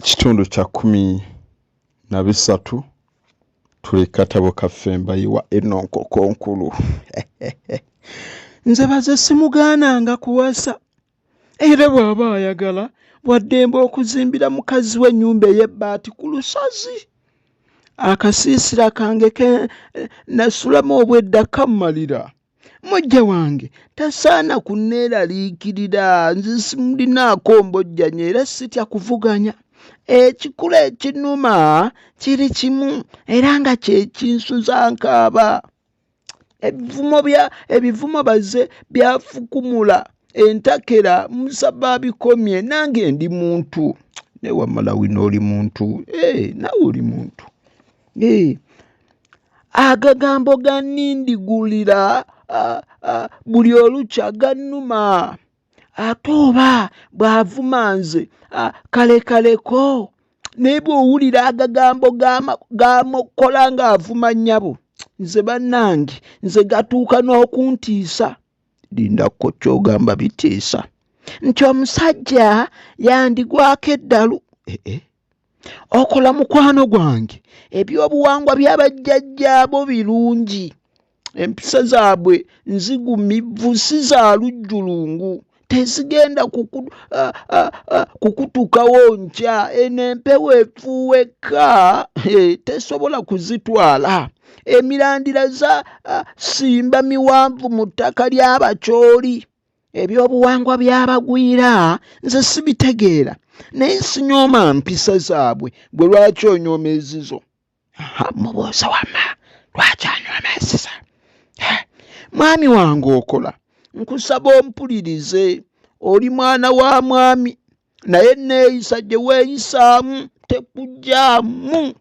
Kitundu kya 13 tuli katabo kaffe mbayiwa eno nkoko nkulu. Nze baze simugaananga kuwasa era bw'aba ayagala waddembe okuzimbira mukazi we ennyumba ey'ebbaati ku lusozi. Akasiisira kange ke nasulamu obwedda kammalira. Mujja wange tasaana kunneeraliikirira, nze simulinaako mbojjanya era sitya kuvuganya. Ekikula ekinnuma kiri kimu era nga kye kinsuza nkaaba. Ebivumo bya ebivumo baze byafukumula entakera musaba abikomye nange ndi muntu. Naye wamma Lawina oli muntu, ee naawe oli muntu. Ee agagambo gannindigulira buli olukya gannuma. Ate oba bw'avuma nze kalekaleko naye bw'owulira agagambo g'amokola ng'avuma nnyabo nze bannange nze gatuuka n'okuntiisa. Lindako ky'ogamba bitiisa nti omusajja yandigwako eddalu. Eh, eh. Okola mukwano gwange ebyobuwangwa bya bajjajjaabo birungi, empisa zaabwe nzigumivu si za lujjulungu, tezigenda kukutukawo nkya. Eno empewo efuuweka tesobola kuzitwala. Emirandira za simba miwanvu mu ttaka ly'Abacooli. Ebyobuwangwa by'abagwira nze sibitegeera, naye sinyooma mpisa zaabwe. Gwe lwaki onyooma ezizo? Mubuuze wamma lwaki anyooma ezizo. Mwami wange okola, nkusaba ompulirize, oli mwana wa mwami naye neeyisa gye weeyisaamu tekujjaamu.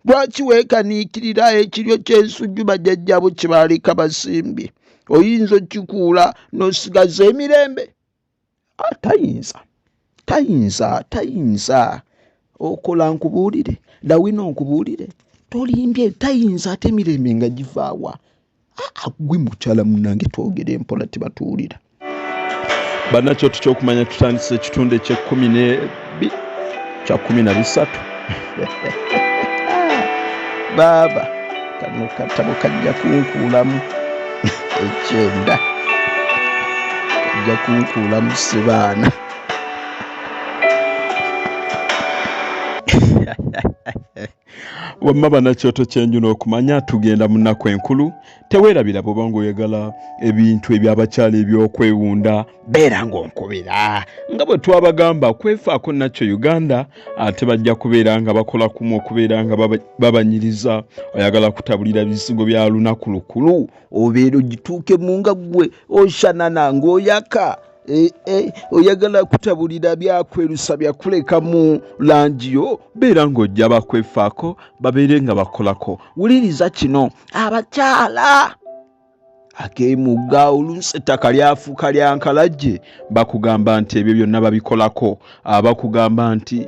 Lwaki weekaniikirira ekiryo ky'ensujju bajjajjaabo kye baaleka basimbye? Oyinza okukikuula n'osigaza emirembe? Tayinza, tayinza, tayinza. Okola nkubuulire, Lawina nkubuulire, tolimbye, tayinza. Ate emirembe nga givaawa? Gwe mukyala munnange twogere mpola tebatuwulira. Bannakyoto ky'okumanya tutandise ekitundu eky'ekkumi n'ebi kya 13. Baaba kano katabo kajja kunkuulamu ekyenda, kajja kunkuulamu sibaana. Wamma bannakyoto kyenju n'okumanya tugenda mu nnaku enkulu. Teweerabira bw'oba ng'oyagala ebintu eby'abakyala eby'okwewunda, beera ng'onkubira nga bwe twabagamba kwefaako nakyo Uganda, ate bajja kubeera nga bakola kumu okubeera nga babanyiriza. Oyagala kutabulira bizigo bya lunaku lukulu, obeera ogituukemu nga ggwe oshanana ng'oyaka. Oyagala kutabulira byakwerusa byakulekamu langi yo, beera ng'ojja bakwefaako babeere nga bakolako. Wuliriza kino abakyala ak'emugga oluusi ettaka lyafuuka lya nkalajje, bakugamba nti ebyo byonna babikolako. Bakugamba nti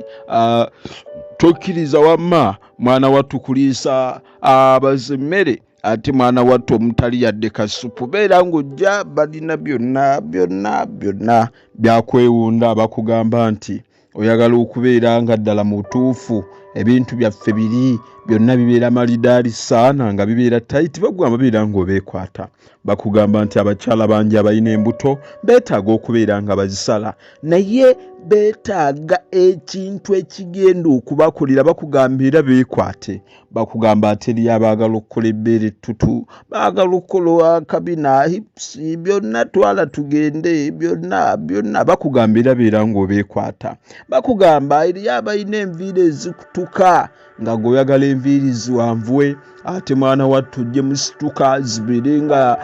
tokkiriza wamma mwana wattu kuliisa abaza emmere ate mwana wattu omutali yadde kasupu, beera ng'ojja balina byonna byonna byonna byakwewunda. Bakugamba nti oyagala okubeera nga ddala mutuufu, ebintu byaffe biri byonna bibeera malidaali saana nga bibeera tayiti, bakugamba beera ng'obeekwata. Bakugamba nti abakyala bangi abalina embuto beetaaga okubeera nga bazisala, naye beetaaga ekintu ekigenda okubakolera. Bakugamba era beekwate. Bakugamba ate eriyo abaagala okukola ebbeere ettutu, baagala okukola akabina hips, byonna twala tugende byonna byonna. Bakugamba era beera ng'obeekwata. Bakugamba eriyo abalina enviiri ezikutuka nga gweoyagala enviiri ziwanvuwe, ate mwana wattu ojje musituka zibeere nga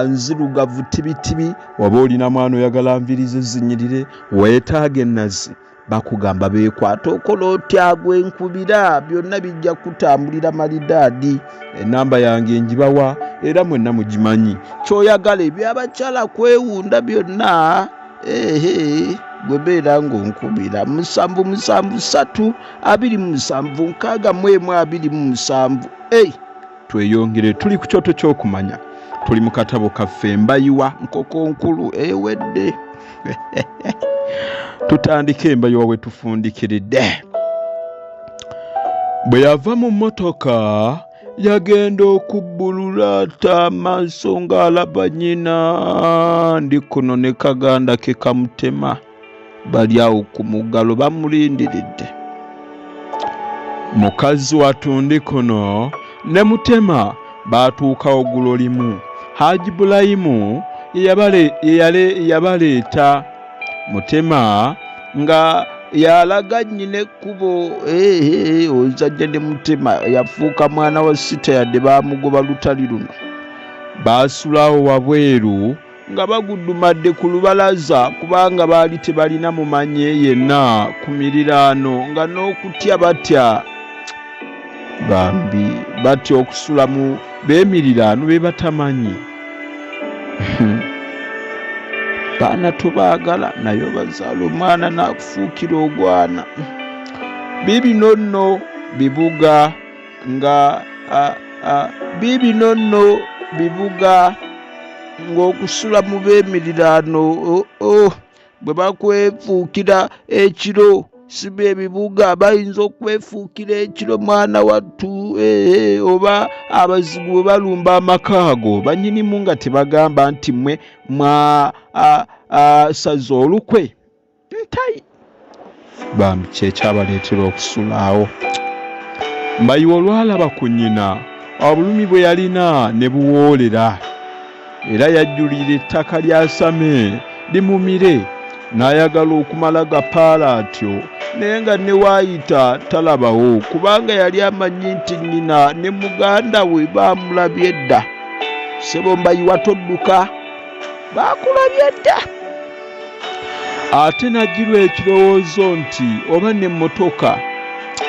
nzirugavu tibitibi. Oba olina mwana oyagala nviiri ze zinyirire, weetaaga ennazi. Bakugamba beekwata, okola otya gwenkubira, byonna bijja kutambulira malidaadi. Enamba yange ngibawa era mwenna mugimanyi. Ky'oyagala ebyabakyala kwewunda byonna, ehe gwe beera ng'onkubira 7 7 3 27 61 27. Ei, tweyongere, tuli ku kyoto ky'okumanya, tuli mu katabo kaffe mbayiwa nkoko nkulu ewedde. Tutandike embayiwa we tufundikiridde. Bwe yava mu mmotoka yagenda okubbulula ata amaaso ng'alaba nnyina ndi kuno ne kaganda ke kamutema bali awo ku muggalo bamulindiridde. Mukazi wattu ndi kuno ne Mutema baatuukawo ggulo limu. Haji Bulayimu ye yabaleeta. Mutema nga yalaga nnyina ekkubo. Ozajja ne Mutema yafuuka mwana wa sita yadde baamugoba lutali luno. Baasulawo wabweru nga bagudumadde ku lubalaza kubanga baali tebalina mumanye yenna ku miriraano nga n'okutya batya bambi batya okusula mu b'emiriraano be batamanyi. Baana tubaagala naye obazaala omwana n'akufuukira ogwana. Bibino nno bibuga nga bibino nno bibuga ng'okusula mu b'emiriraano bwe bakwefuukira ekiro si b'ebibuga bayinza okwefuukira ekiro mwana wattu oba abazigu bwe balumba amaka ago bannyinimu nga tebagamba nti mmwe mwasaze olukwe ntayi. Bambi kyekyabaleetera okusulaawo. Mbayiwa olwalaba ku nnyina obulumi bwe yalina ne buwoolera era yajjulira ettaka lyasame limumire n'ayagala okumala gapaala atyo naye nga ne waayita talabawo kubanga yali amanyi nti nnyina ne muganda we baamulabye dda. Ssebo Mbayiwa todduka, baakulabye dda. Ate n'ajjirwa ekirowoozo nti oba n'emmotoka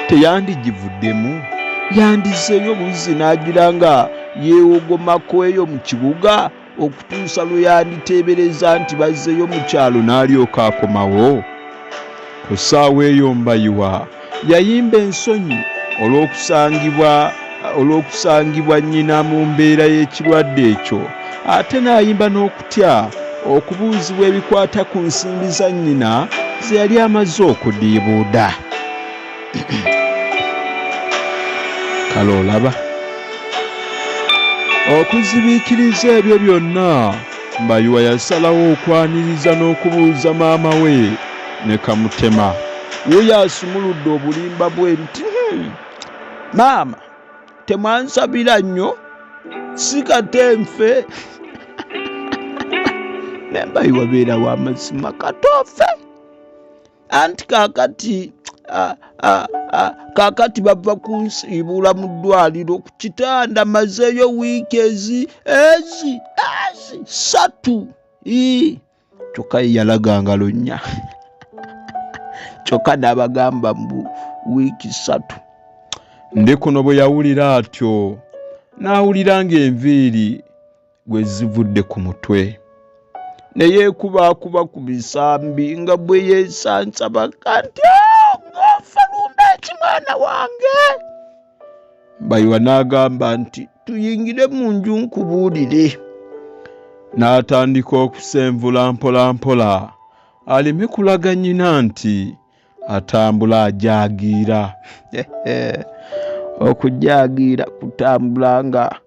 teyandigivuddemu yandizzeeyo buzzi n'agira nga yeewogomako eyo mu kibuga okutuusa lwe yanditeebereza nti bazzeeyo mu kyalo n'alyoka akomawo. Ku ssaawa eyo Mbayiwa yayimba ensonyi olw'okusangibwa nnyina mu mbeera y'ekirwadde ekyo ate n'ayimba n'okutya okubuuzibwa ebikwata ku nsimbi za nnyina ze yali amaze okudiibuuda. Kale olaba okuzibiikiriza ebyo byonna Mbayiwa yasalawo okwaniriza n'okubuuza maama we ne Kamutema. Wuuyo asumuludde obulimba bwe nti maama temwansabira nnyo si kate nfe. Ne Mbayiwa beera wa mazima katoofe. Anti kaakati bava kunsiibula mu ddwaliro ku kitanda mazeeyo wiiki ezi 3. Kyokka ye yalaga ngalo nnya. Kyokka n'abagamba mbu wiiki 3. Ndi kuno bwe yawulira atyo n'awulira ng'enviiri gwe zivudde ku mutwe ne yeekubaakuba ku bisambi nga bwe yeesansa baka nti ng'ofa lumba eki mwana wange. Mbayiwa n'agamba nti tuyingire mu nju nkubuulire. N'atandika okusenvula mpola mpola aleme kulaga nnyina nti atambula ajaagiira. Okujaagiira kutambula nga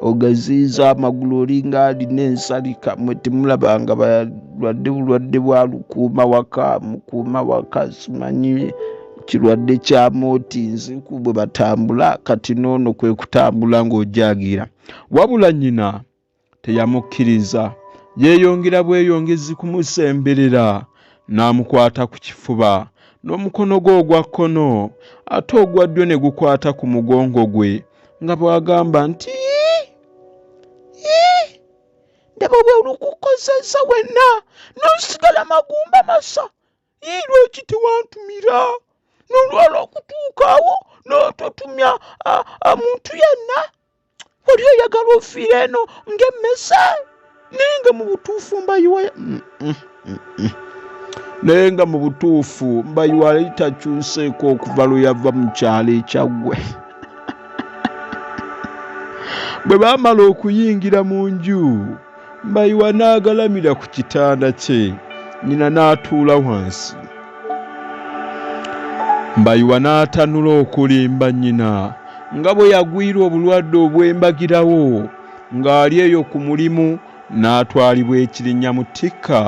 ogaziiza amagulu olinga alina ensalika. Mwe temulabanga balwadde bulwadde bwa lukuuma waka, mukuuma waka simanyi kirwadde kya mootinzi ku bwe batambula kati n'ono kwe kutambula ng'ojaagiira. Wabula nnyina teyamukkiriza, yeeyongera bweyongezi kumusemberera n'amukwata ku kifuba n'omukono gwe ogwa kkono ate ogwa ddyo ne gukwata ku mugongo gwe nga bw'agamba nti ndaba bwe olukukozesa wenna n'osigala magumba masa. Lwaki tewantumira? N'olwala okutuukaawo n'ototumya muntu yenna. Oli oyagala ofiire eno ng'emmese naye nga mu butuufu mbayiwa naye nga mu butuufu mbayiwa yali takyuseeko okuva lwe yava mu kyalo ekyaggwe. Bwe baamala okuyingira mu nju Mbayiwa n'agalamira ku kitanda kye Nnyina n'atuula wansi. Mbayiwa n'atanula okulimba nnyina nga bwe yagwirwa obulwadde obw'embagirawo ng'ali eyo ku mulimu n'atwalibwa e Kirinnyamutikka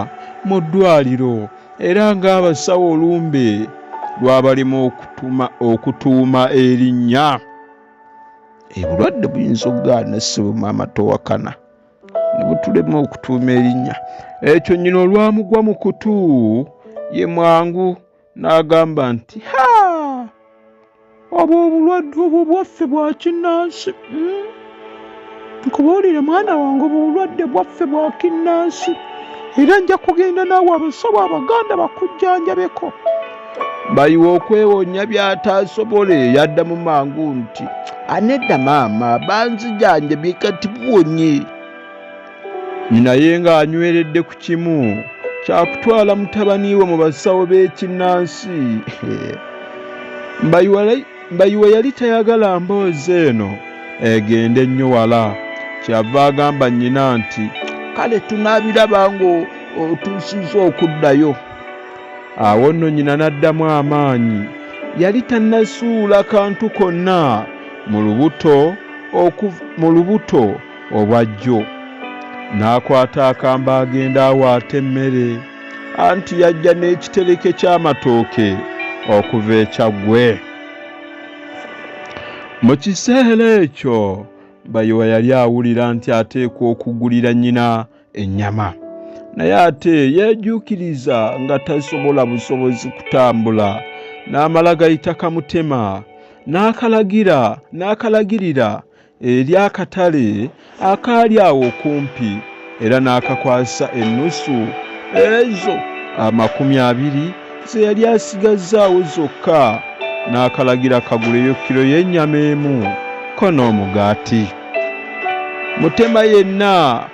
mu ddwaliro era ng'abasawo olumbe lwabalema okutuuma erinnya. Obulwadde buyinza okugaana ssebo maama towakana ne butulema okutuuma erinnya. Ekyo nnyina olwamugwa mu kutu ye mwangu n'agamba nti ha, obwo obulwadde obwo bwaffe bwa kinnansi. Nkubuulire mwana wange, obwo obulwadde bwaffe bwa kinnansi era nja kugenda naawe abasawo Abaganda bakujjanjabeko. Mbayiwa okwewonya by'ataasobole yaddamu mangu nti anedda maama banzijanjabye kati buwonye. Nnyina ye ng'anyweredde ku kimu kyakutwala mutabani we mu basawo b'ekinnansi. Mbayiwa yali tayagala mboozi eno egende nnyo wala, kyava agamba nnyina nti kale tunaabiraba ng'otuusizza okuddayo. Awo nno nnyina n'addamu amaanyi. Yali tannasuula kantu konna mu lubuto obwajjo. N'akwata akamba agenda awaata emmere, anti yajja n'ekitereke ky'amatooke okuva e Kyaggwe. Mu kiseera ekyo Mbayiwa yali awulira nti ateekwa okugulira nnyina ennyama, naye ate yeejuukiriza nga tasobola busobozi kutambula, n'amala gayita kamutema n'akalagirira eri akatale akaali awo okumpi era n'akakwasa ennusu ezo 20 ze yali asigazzaawo zokka, n'akalagira kaguleyo kiro y'ennyama emu ko n'omugaati. Mutema yenna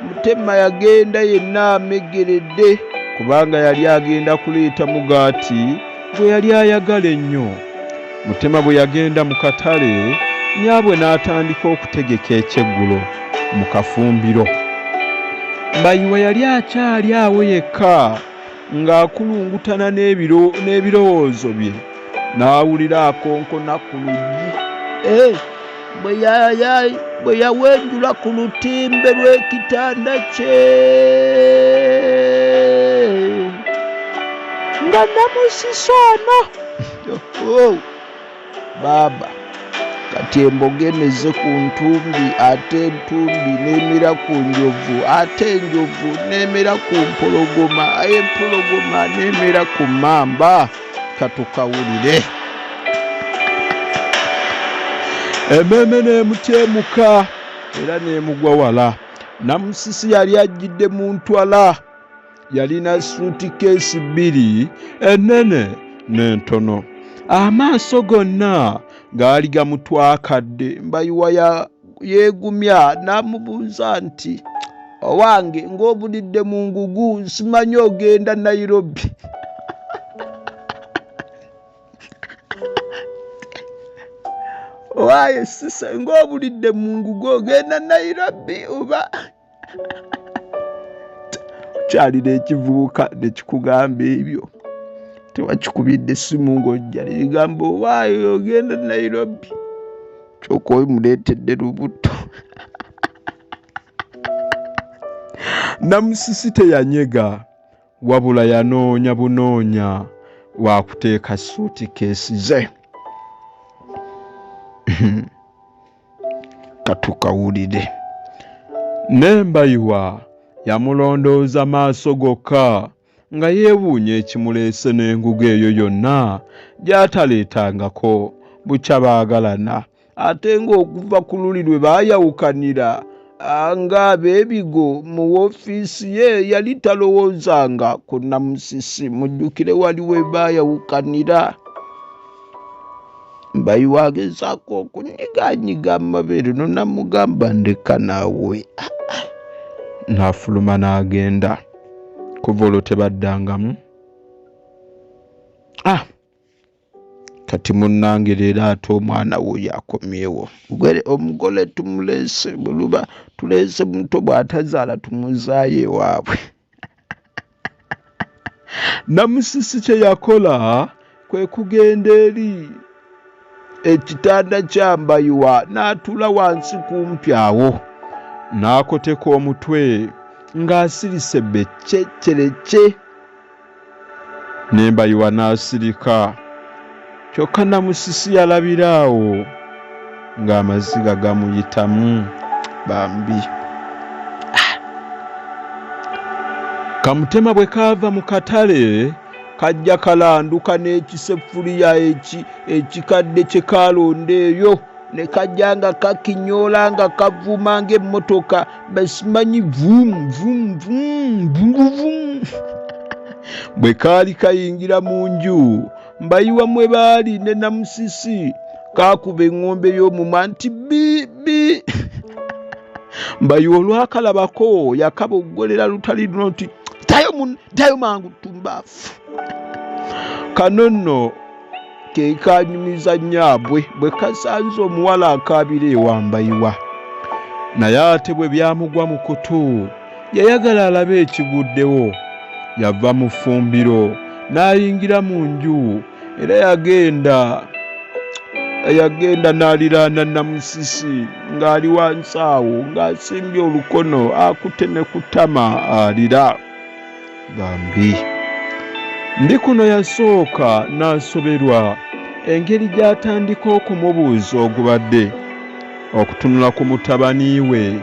Mutema yagenda yenna amegeredde kubanga yali agenda kuleeta mugaati gwe yali ayagala ennyo. Mutema bwe yagenda mu katale, nnyabwe n'atandika okutegeka ekyeggulo mu kafumbiro. Mbayiwa yali akyali awo yekka ng'akulungutana n'ebirowoozo bye, n'awulira akonkona ku luggi. Bwe yawenjula ku lutimbe lw'ekitanda kye nga namusisi ono. Baaba kati emboga emeze ku ntumbi, ate entumbi n'emera ku njovu, ate enjovu n'emera ku mpologoma, empologoma n'emera ku mmamba. Katukawulire. Emmeeme n'emutyemuka era n'emugwa wala. Namusisi yali ajjidde mu ntwala, yalina suutikeesi 2 ennene n'entono. Amaaso gonna gaali gamutwakadde. Mbayiwa yeegumya n'amubuuza nti owange ng'obulidde mu ngugu, simanyi ogenda Nairobi. Owaaye sisa ng'obulidde mu ngugu ogenda Nairobi oba okyalira ekivubuka ne kikugamba ebyo, tewakikubidde ssimu ng'ojja ne kigamba owaaye ogenda Nairobi, kyokka omuleetedde lubuto. Namusisi teyanyega, wabula yanoonya bunoonya wakuteeka suutikeesi ze. Katukawulire. Ne Mbayiwa yamulondooza maaso gokka nga yeewuunya ekimuleese n'engugu eyo yonna gy'ataleetangako bukya baagalana, ate ng'okuva ku luli lwe baayawukanira ng'abeebigo mu woofiisi ye yali talowoozanga ku Namusisi. Mujjukire wali we baayawukanira. Mbayiwa agezaako okunyigaanyiga amabeere no namugamba ndeka naawe. N'afuluma n'agenda. Kuva olwo tebaddangamu. Kati munnange leero ate omwana wuuyo akomyewo. Omugole tumuleese bwe tuleese muto bw'atazaala tumuzaayo ewaabwe. Namusisi kye yakola kwe kugenda eri ekitanda kya Mbayiwa n'atuula wansi kumpi awo n'akoteka omutwe ng'asirise bececerekye ne Mbayiwa n'asirika. Kyokka Namusisi yalabira awo ng'amaziga gamuyitamu bambi. Kamutema bwe kaava mu katale kajja kalanduka n'ekiseffuliya ekikadde kye kaalonda eyo ne kajja nga kakinyoola nga kavuuma ng'emmotoka basimanyi vum vum vum vum vum. Bwe kaali kayingira mu nju Mbayiwa mwe baali ne Namusisi kaakuba eŋŋombe y'omumwa nti bi bi. Mbayiwa olwakalabako yakaboggolera lutali luno nti ddayo mangu ttumbaafu. Kano nno ke kaanyumiza nnyaabwe bwe kasanze omuwala akaabira ewa Mbayiwa. Naye ate bwe byamugwa mu kutu yayagala alabe ekiguddewo. Yava mu ffumbiro n'ayingira mu nju era yagenda n'aliraana Namusisi ng'ali wansi awo ng'asimbye olukono akutte ne ku ttama alira. Bambi ndi kuno yasooka n'asoberwa engeri gy'atandika okumubuuza ogubadde okutunula ku mutabani we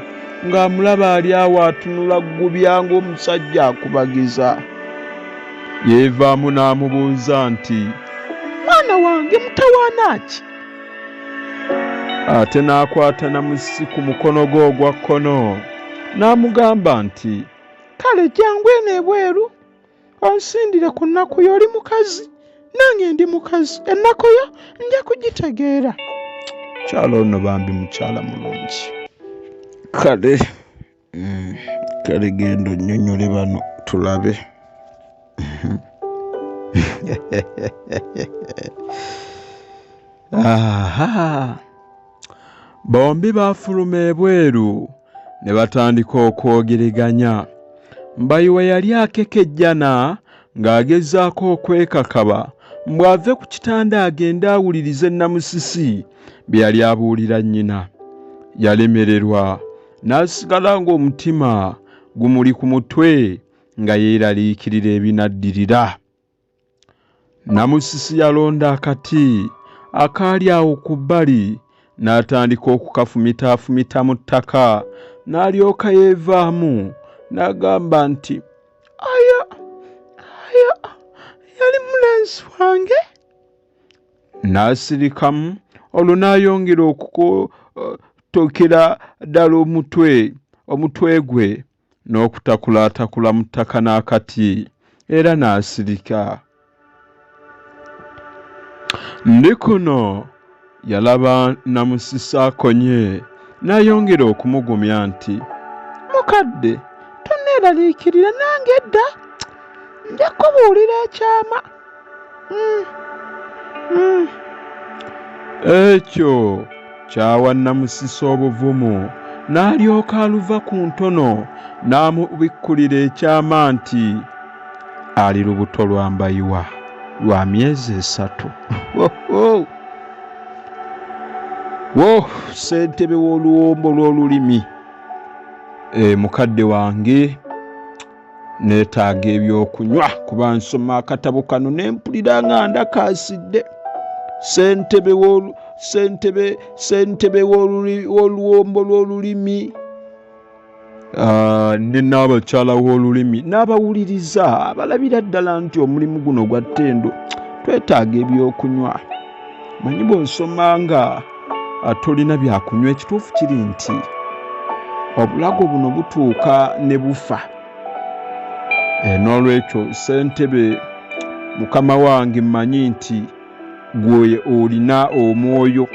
ng'amulaba ali awo atunula ggubya ng'omusajja akubagiza. Yeevaamu n'amubuuza nti, Mwana wange mutawaana ki? Ate n'akwata Namusisi ku mukono gwe ogwa kkono n'amugamba nti, Kale jjangu eno ebweru onsindire ku nnaku yo, oli mukazi nange ndi mukazi, ennaku yo nja kugitegeera. Mukyala ono bambi mukyala mulungi. Kale kale genda onnyonnyole bano tulabe. Aha! Bombi baafuluma ebweru ne batandika okwogereganya. Mbayiwa yali akekejjana ng'agezaako okwekakaba mbu ave ku kitanda agende awulirize Namusisi bye yali abuulira nnyina. Yalemererwa n'asigala ng'omutima gumuli ku mutwe nga yeeraliikirira ebinaddirira. Namusisi yalonda akati akaali awo ku bbali n'atandika okukafumitaafumita mu ttaka n'alyoka yeevaamu n'agamba nti, Oyo, oyo yali mulenzi wange. N'asirikamu olwo n'ayongera okukotokera ddala omutwe gwe n'okutakulatakula mu ttaka n'akati era n'asirika. Ndi kuno yalaba Namusisi akonye n'ayongera okumugumya nti, Mukadde tonneeraliikirira nange edda nja kukubuulira ekyama. Ekyo kyawa Namusisi obuvumu n'alyoka aluva ku ntono n'amubikkulira ekyama nti ali lubuto lwa Mbayiwa lwa myezi 3. Wo ssentebe w'oluwombo lw'olulimi. Mukadde wange neetaaga ebyokunywa kuba nsoma akatabo kano ne mpulira nga ndakaasidde. Ssentebe w'oluwombo lw'olulimi, ne n'abakyala w'olulimi n'abawuliriza abalabira ddala nti omulimu guno gwa ttendo, twetaaga ebyokunywa. Manyi bw'osoma nga tolina byakunywa, ekituufu kiri nti obulago buno butuuka ne bufa. N'olwekyo ssentebe mukama wange mmanyi nti gwe olina omwoyo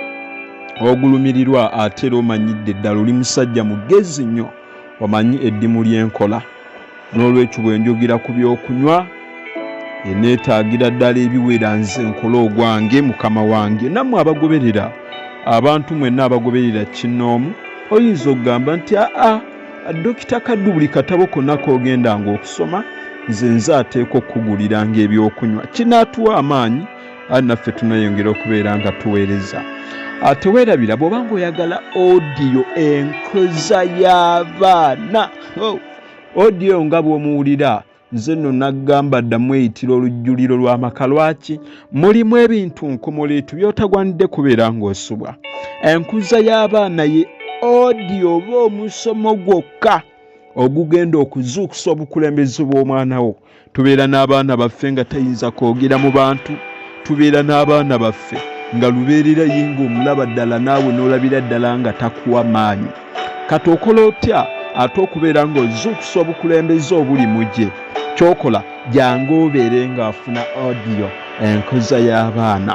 ogulumirirwa ate era omanyidde ddala oli musajja mugezi nnyo, omanyi eddimu ly'enkola. N'olwekyo bwe njogera ku byokunywa Eneetaagira ddala ebiwera nze nkole ogwange mukama wange. Nammwe abagoberera, abantu mwenna abagoberera kinnoomu, oyinza okugamba nti aa Dokita Kaddu, buli katabo konna k'ogendanga okusoma nze nze ateeka okukuguliranga ebyokunywa. Kinaatuwa amaanyi ate naffe tunayongera okubeera nga tuweereza. Teweerabira bw'oba ng'oyagala odiyo enkoza y'abaana, odiyo nga bw'omuwulira nze nno naggamba dda mweyitira olujjuliro lw'amaka. Lwaki? Mulimu ebintu nkumuliitu by'otagwanidde kubeera ng'osubwa. Enkuza y'abaana ye odiyo oba omusomo gwokka ogugenda okuzuukusa obukulembeze bw'omwana wo. Tubeera n'abaana baffe nga tayinza kwogera mu bantu, tubeera n'abaana baffe nga lubeerera ye ng'omulaba ddala naawe n'olabira ddala nga takuwa maanyi. Kati okola otya ate okubeera ng'ozuukusa obukulembeze obuli mu gye? Ky'okola, jangu obeere ng'afuna odiyo enkuza y'abaana.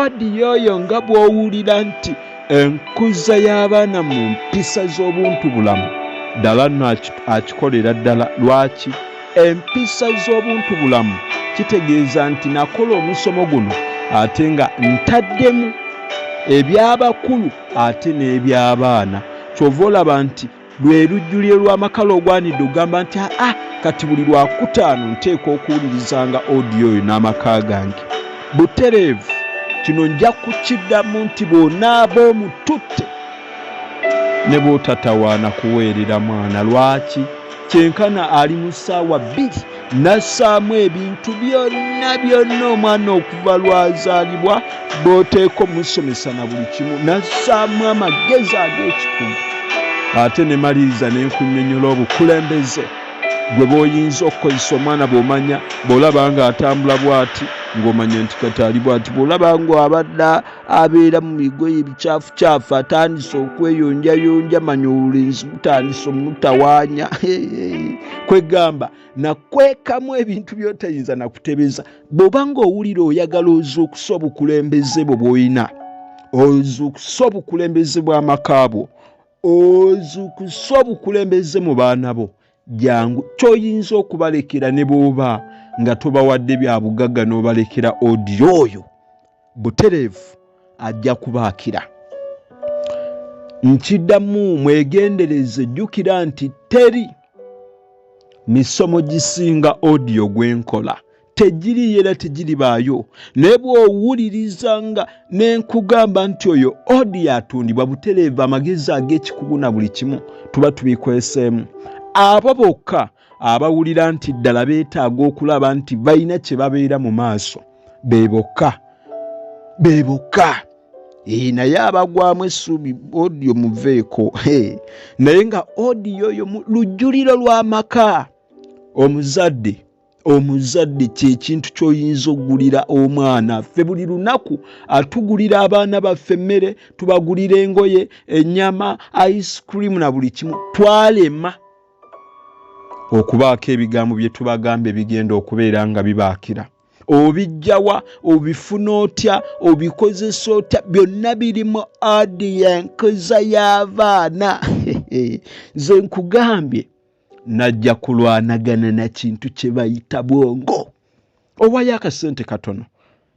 Odiyo oyo nga bw'owulira nti enkuza y'abaana mu mpisa z'obuntu bulamu, ddala nno akikolera ddala. Lwaki? Empisa z'obuntu bulamu kitegeeza nti nakola omusomo guno ate nga ntaddemu eby'abakulu ate n'eby'abaana. Ky'ova olaba nti lwe lujjuliro lw'amakala ogwanidde okugamba nti aa kati buli Lwakutaano nteekwa okuwulirizanga odiyo oyo n'amaka gange butereevu. Kino nja kukiddamu nti bw'onaaba omututte ne bw'otatawaana kuweerera mwana. Lwaki? Kyenkana ali mu ssaawa bbiri nassaamu ebintu byonna byonna omwana okuva lw'azaalibwa bw'oteeka omusomesa na buli kimu, nassaamu amagezi ag'ekikugu, ate ne maliriza ne nkunnyonnyola obukulembeze gwe bw'oyinza okukozesa omwana. Bw'omanya bw'olaba ng'atambula bw'ati, ng'omanya nti kati ali bw'ati. Bw'olaba ng'abadde abeera mu bigoye ebicaafucaafu atandise okweyonjayonja, manya obulenzi butandise omutawaanya. Kwegamba nakwekamu ebintu by'otayinza nakutebeza. Bw'oba ng'owulira oyagala ozuukusa obukulembeze bwo bw'olina, ozuukusa obukulembeze bw'amaka bwo, ozuukusa obukulembeze mu baana bo, jangu. Ky'oyinza okubalekera ne bw'oba nga tobawadde bya bugagga, n'obalekera odiyo oyo butereevu ajja kubaakira. Nkiddamu, mwegendereze, jjukira nti teri misomo gisinga odiyo gwenkola, tegiriyo era tegiribaayo. Naye bw'owuliriza nga ne nkugamba nti oyo odiyo atundibwa butereevu, amagezi ag'ekikugu na buli kimu tuba tubikweseemu. Abo bokka abawulira nti ddala beetaaga okulaba nti balina kye babeera mu maaso be bokka, be bokka. Naye abagwamu essuubi odiyo muveeko. Naye nga odiyo oyo lujjuliro lw'amaka. Omuzadde, omuzadde kyekintu ky'oyinza okugulira omwana. Ffe buli lunaku atugulira abaana baffe emmere, tubagulira engoye, ennyama, ice cream na buli kimu. Twalema okubaako ebigambo bye tubagamba ebigenda okubeera nga bibaakira. Obijjawa? Obifuna otya? Obikozesa otya? Byonna biri mu odiyo enkuza y'abaana. Nze nkugambye najja kulwanagana na kintu kye bayita bwongo. Owayo akasente katono,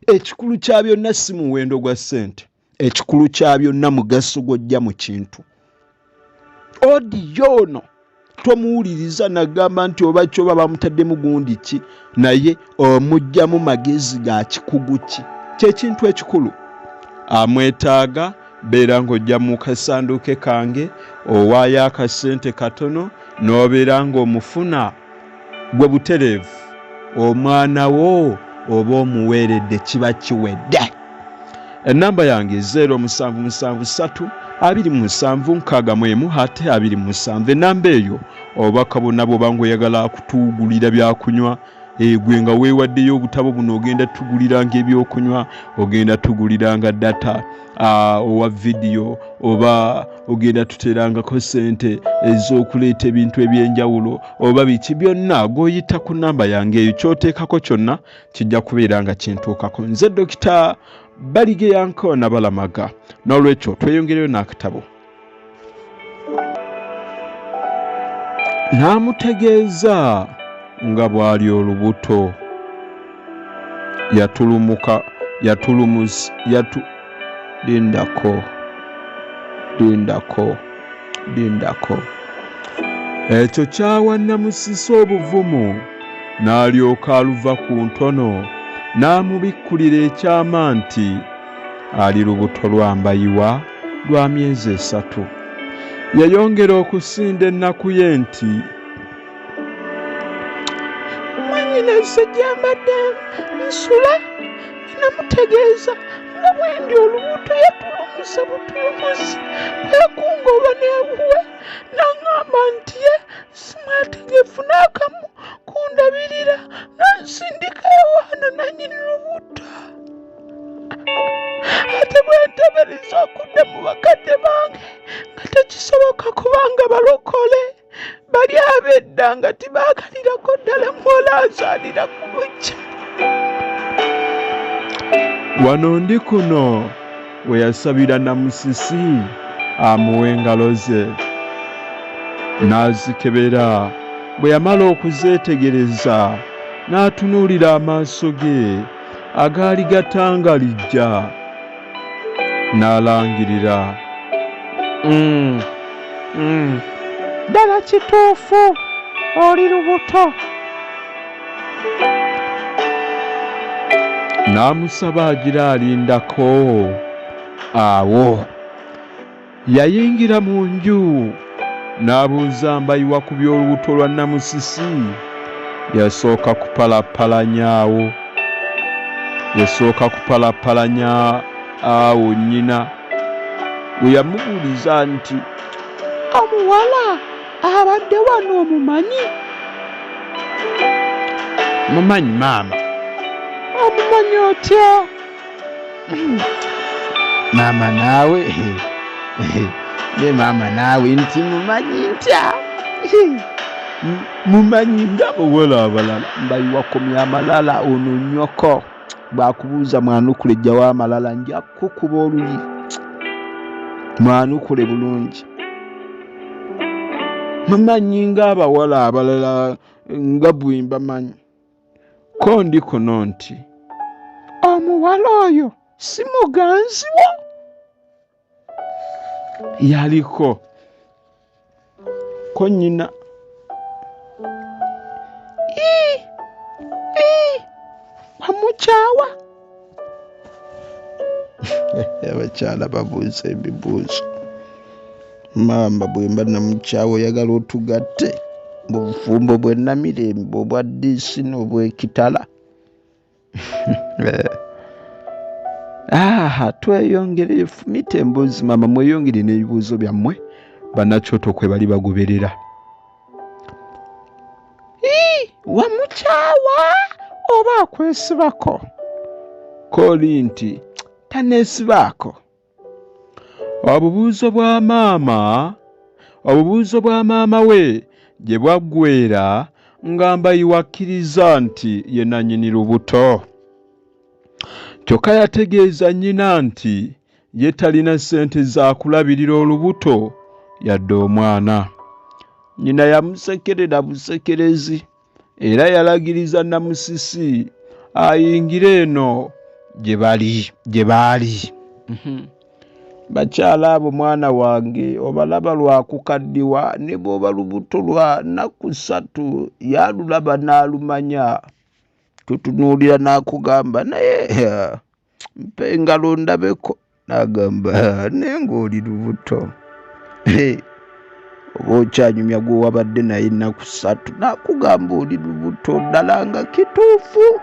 ekikulu kya byonna si muwendo gwa ssente, ekikulu kya byonna mugaso gw'ojja mu kintu. Odiyo ono tomuwuliriza nagamba nti oba kyoba bamutaddemu gundi ki, naye omugyamu magezi ga kikugu ki, kyekintu ekikulu. Amwetaaga beera ng'ojja mu kasanduuke kange, owaayo akasente katono n'obeera ng'omufuna gwe butereevu. Omwana wo oba omuweeredde kiba kiwedde. Ennamba yange 0773 27 61 ate 27. Ennamba eyo obubaka bwonna bw'oba ng'oyagala kutuugulira byakunywa, gwe nga weewaddeyo obutabo buno, ogenda tuguliranga ebyokunywa, ogenda tuguliranga data owa vidiyo, oba ogenda tuterangako ssente ez'okuleeta ebintu ebyenjawulo oba biki byonna, gw'oyita ku nnamba yange eyo, ky'oteekako kyonna kijja kubeera nga kintuukako. Nze Dokita Baligeyanko Nabalamaga. N'olwekyo tweyongereyo n'akatabo. N'amutegeeza nga bw'ali olubuto. Yatulumuka yatulumus yatu lindako lindako lindako. Ekyo kyawa Namusisi obuvumu n'alyoka aluva ku ntono n'amubikkulira ekyama nti ali lubuto lwa Mbayiwa lwa myezi esatu. Yayongera okusinda ennaku ye nti Mwannyinaze gye mbadde nsula namutegeeza nga bwe ndi olubuto yatulumuse butulumusi kwe kungoba n'ewuwe n'aŋŋamba nti ye si mwetegefu n'akamu kundabirira n'ansindika ewaana nannyini lubuto. Ate bwe ntebereza okudda mu bakadde bange nga tekisoboka kubanga balokole bali ab'edda nga tibaagalirako ddala muwala azaalira ku luggya. Wano ndi kuno we yasabira Namusisi amuwe engalo ze n'azikebera. Bwe yamala okuzeetegereza n'atunuulira amaaso ge agaali gatangalijja n'alangirira. Ddala kituufu oli lubuto. N'amusaba agira alindako awo. Yayingira mu nju n'abuuza Mbayiwa ku by'olubuto lwa Namusisi. Yasooka kupalapalanya awo. Yasooka kupalapalanya awo nnyina we yamubuuliza nti, Omuwala abadde wano omumanyi? Mumanyi maama. Omumanyi otya? Maama naawe ne maama naawe nti mumanyi ntya? Mumanyi ng'abawala abalala. Mbayiwa komya amalala ono nnyoko bw'akubuuza mwanukule jjawo amalala nja kukuba oluyi. Mwanukule bulungi. Mumanyi ng'abawala abalala nga bwe mbamanyi. Ko ndi kuno nti omuwala oyo si muganzi wo? Yaliko. Ko nnyina. Ii, ii, wamukyawa? Abakyala babuuza ebibuuzo. Maama bwe mba namukyawa oyagala otugatte mu bufumbo bwe Namirembe obwa ddiisi n'obw'ekitala. Aha, tweyongere fumita emboozi maama, mweyongere n'ebibuuzo byammwe bannakyoto kwe bali bagoberera. Ii, wamukyawa oba akwesibako? Kooli nti taneesibaako. Obubuuzo bwa maama, obubuuzo bwa maama we gye bwaggweera nga Mbayiwa akkiriza nti ye nannyini lubuto. Kyokka yategeeza nnyina nti ye talina ssente za kulabirira olubuto yadde omwana. Nnyina yamusekerera busekerezi era yalagiriza Namusisi ayingire eno gye bali gye baali. Bakyala abo mwana wange obalaba lwa kukaddiwa ne bw'oba lubuto lwa nnaku ssatu yalulaba n'alumanya. Tutunuulira n'akugamba naye mpa engalo ndabeko. N'agamba naye ng'oli lubuto. Oba okyanyumya gwe wabadde naye ennaku ssatu n'akugamba oli lubuto ddala nga kituufu.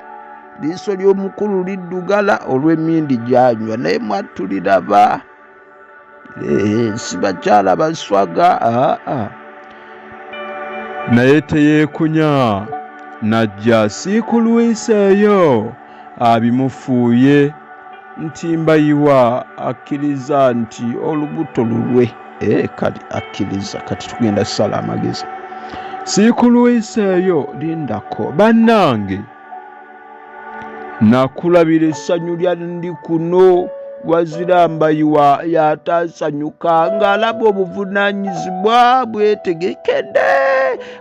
Liiso ly'omukulu liddugala olw'emmindi gy'anywa naye mwatuliraba. Si bakyala baswaga aa. Naye teyeekunya n'ajja siikulwisa eyo abimufuuye nti Mbayiwa akkiriza nti olubuto lulwe. Kale akkiriza kati tugenda ssala amagezi. Siikulwisa eyo lindako bannange. Nakulabira essanyu lya ndi kuno wazira Mbayiwa y'ataasanyuka ng'alaba obuvunaanyizibwa bwetegekedde.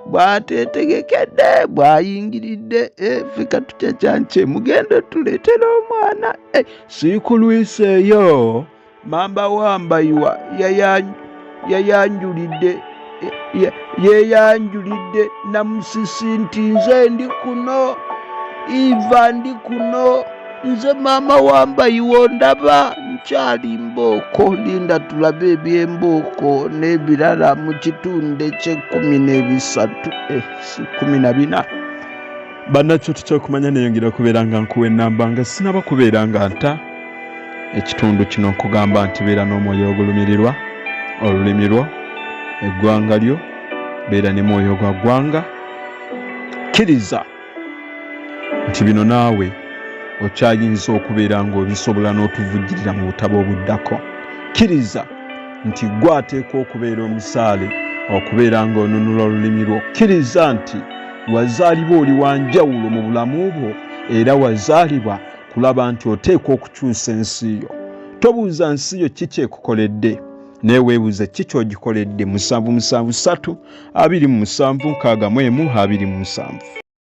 Bw'ateetegekedde bw'ayingiridde, ffe katucacance, mugende tuleetera omwana. Siikulwiseeyo. Mamba wambayiwa yayanjulidde yeyanjulidde Namusisi nti nze ndi kuno, Eva ndi kuno, nze maama wambayiwa, ndaba nkyali mbooko, linda tulabe ebyembooko n'ebirala mu kitundu eky'ekkumi n'ebisatu, si 14. Bannakyo tukyakumanya, neyongera okubeera nga nkuwa ennamba nga sinaba kubeera nga nta ekitundu kino. Nkugamba nti beera n'omwoyo ogulumirirwa olulimi lwo, eggwanga lyo, beera ne mwoyo gwa ggwanga. Kkiriza nti bino naawe okyayinza okubeera ng'obisobola n'otuvujjirira mu butabo obuddako. Kkiriza nti gwe ateekwa okubeera omusaale okubeera ng'onunula olulimi lwo. Kkiriza nti wazaalibwa oli wa njawulo mu bulamu bwo, era wazaalibwa kulaba nti oteekwa okukyusa ensi yo. Tobuuza nsi yo ki kyekukoledde, naye weebuuze ki ky'ogikoledde. 773 27 61 27.